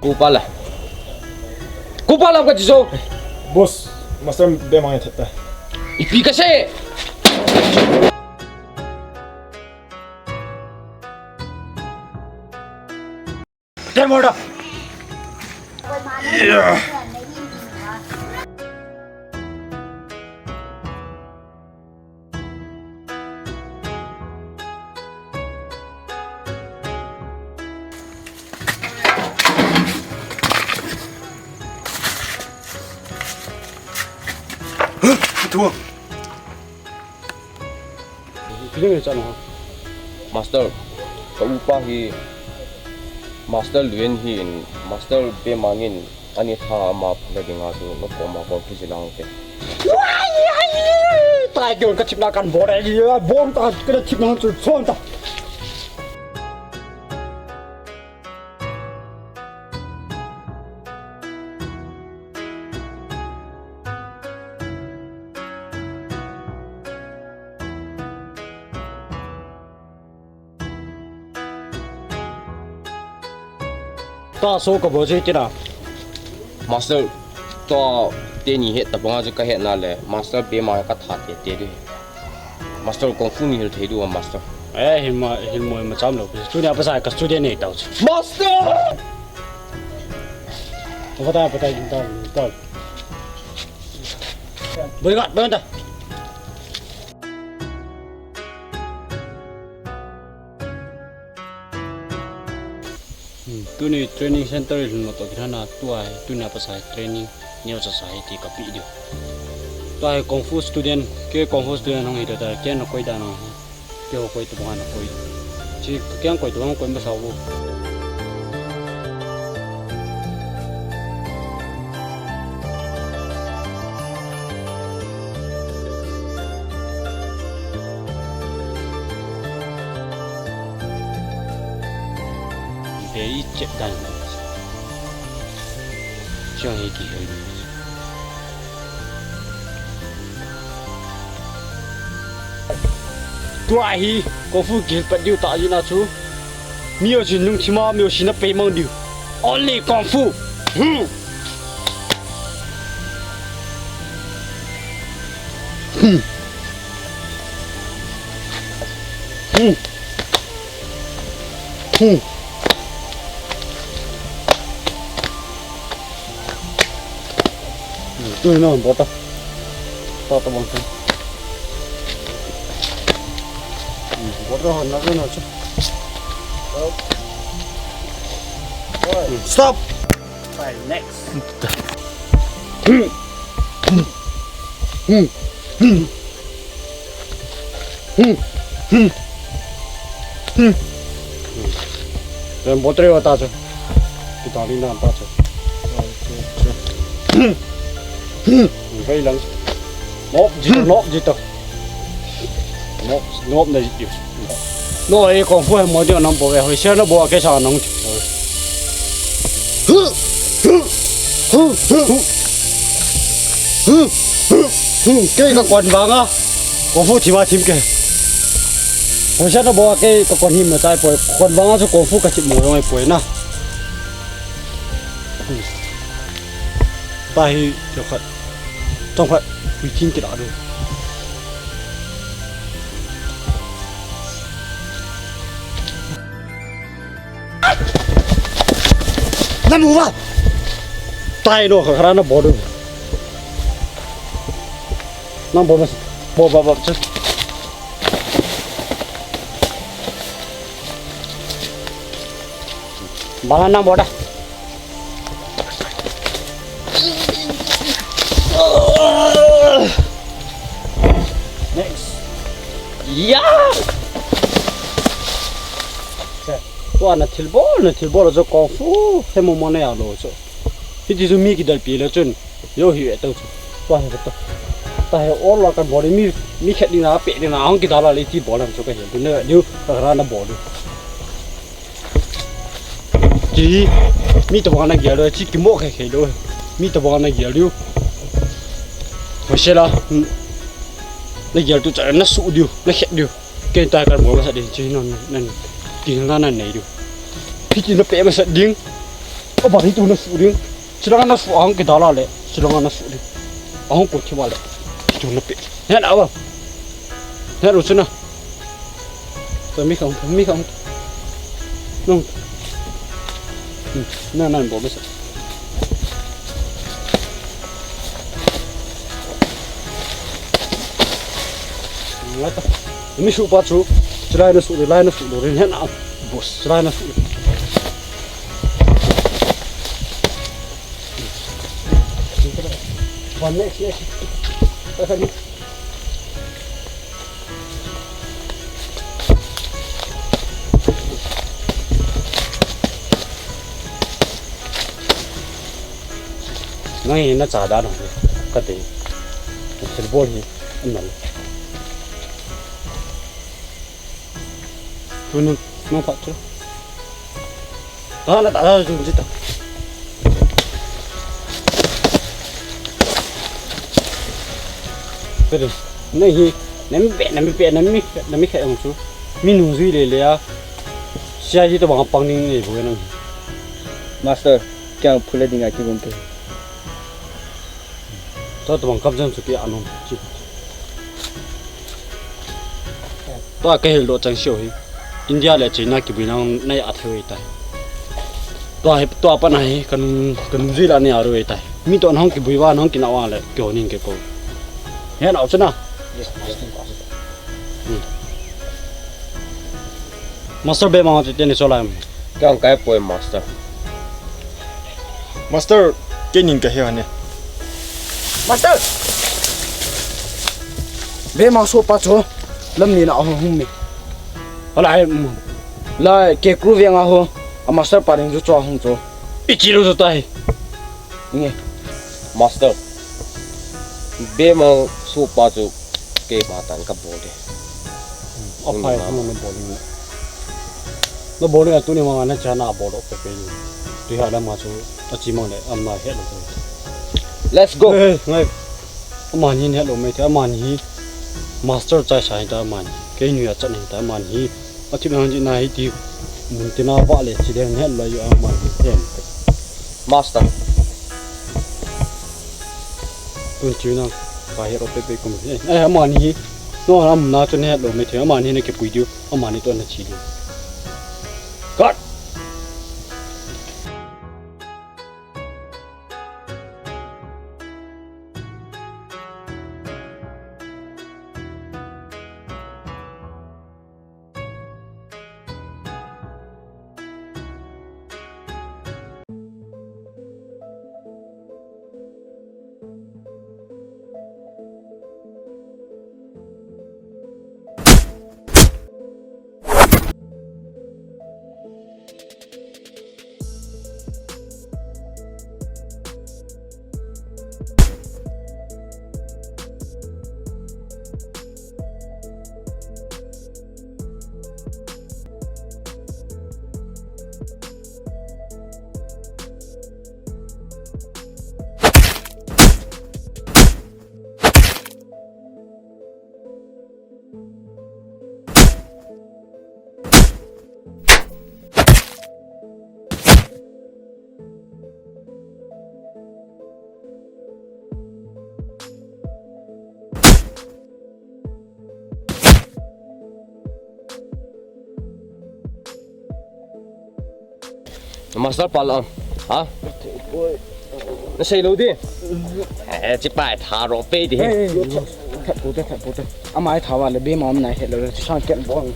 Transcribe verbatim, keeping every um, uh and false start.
Kupa la. Kupa la ka jiso. Boss, master be mang thata. Ipi ka se. Tem order. Thua. Kile nge chana. Master, ka upa hi Master Luen hi in, Master Bemang in ani tha ama phala dinga chu na ko ma ko phi lang te. Tai ke ka chip na kan bor ai, bor ta ka chip na chu chon ta. Ta so ka bo je kina. Master, to teni he ta banga je ka he na le. Master Bemang ka tha te te du. Master, kung fu mi hil thei du, master. Eh, hil ma, hil mo ma cham lo. Tunia pasal ka student nei tau. Master! Patai, patai, ta, ta. Bodyguard, bodyguard. Hmm, tuni training center i lhun mo to kithana tua, tunia pasal training neo cha sa hi ti ka pi diu. Tua hi kung fu student, ke kung fu student hong hi ta, ke na koi da no. Ke ho koi tu bang na koi. Chi ke ang koi tu bang koi ma sa u. Very check dan. Chiang hi ki hel. Tua hi kung fu kihil pat diu ta jina chu. Mi o chin lungthima, mi o chin a pei mang diu. Only kung fu. Hmm. Hmm. Hmm. Hmm. Hmm, tu na bota. Ta ta bang. Hmm, bota ho na na chu. Hmm, stop. Right, next. Hmm. Hmm. Hmm. Hmm. Hmm. Hmm. Ren botre wa ta cho. Kita ni na ta cho. Hmm. Hmm. Vai lang. Nop jito, nop jito. Nop, nop na jito. No, e kung fu mo de nam bo ve, hoi se na bo ke sa nang. Kei ka kon vanga kung fu thim a thim ke. Hoisa na bo kei ka kon him na chai poi. Kon vanga chu kung fu ka thim mo jong ai poi na. Ta hi cho khat. Chong khat. Hui thin kila du. Na mu ba. Tai no ka khara na bo du. Na bo mas. Bo ba ba chu. Bala na bo da. Next. Ya! Tua na thilbol, na thilbol chu kung fu, he mo mo na ya lo chu. Hiti chu mi kidal pi le chun, yo hi e tau chu. Tua he to. Ta he all la kan bol mi, mi khet ding na, pe ding na, hong kidal la le ti bol ham chu ka he. Tu ne, diu, ka ra na bol diu. Chi, mi tabang na gel lo, chi kimo khe khe lo. Mi tabang na gel diu. Hoise la, na gel tu cha na su diu, na khet diu. Ken ta kan bol masa ding, chi non, nan, kin na na nei diu. Piti na pe masa ding. Aba, hichu na su ding. Chilanga na su ahung kidal a le. Chilanga na su ding. Ahung ko thi va le. Hichu na pe. Hen awa. Hen u chuna. To mi khang, mi khang. Nung. Hmm. Na, na, bo, bo, sa. Ngai ta. Mi su pa chu. Chilai na su, lai na su, lo rin hen a. Boss, chilai na su. One next, next. Nang hi na cha dan ho, ka te. Thil bol hi, an nal. Tunu, nang phat chu. Ta na ta ta chu ji ta. Pero, na hi, na mi pe, na mi pe, na mi, na mi khe ang chu. Mi nung jui le le a. Sia ji ta bang pang ning nei bu nang. Master, kya phule ding a ki bum ke. Tua tabang kap jeng chu kei a nom chi. Tua ka hil doh chang sio hi. India le China kibui nang nai a thei tai. Tua hi tua pa na hi kan kan jui la ni a rui tai. Mi to nang kibui va nang kina wa le kyo ning ke ko. Hen au chana. Master be ma te ni so lai. Kang kai poi master. Master, kei ning ka he ne. Master! Be ma so pa cho. Lam ni na ho hung mi. Ala he. La ke kru ve nga ho. A master pa ning ju cho hung cho. I chi lo so tai. Nge. Master. Be ma so pa cho. Kei ba tan ka bol de. A phai hung na bol ni. Na bol ni a tuni ma na cha na bol pe pe ni. Tu ha la ma chu a chi ma le am na he lo. Let's go. Hey, ngai. Amani he lo me te amani. Master chai sai ta amani. Kei ni a chan ta amani. A thip nang ji na hi ti. Mun ti na ba le chi le he lo yo amani. Hen. Master. Tun chu na, ka he ro pe pe kum. Eh, eh, amani hi. No, am na chu ne lo me the, amani ne ke pui diu, amani to na chi diu. Cut. Master pal a. Ha? Na sei lo di. Eh, chi pai tha ro pe di. Hey, hey, hey. That puta, that puta. Amai tha va le be ma am nai het lo le sang ken bol.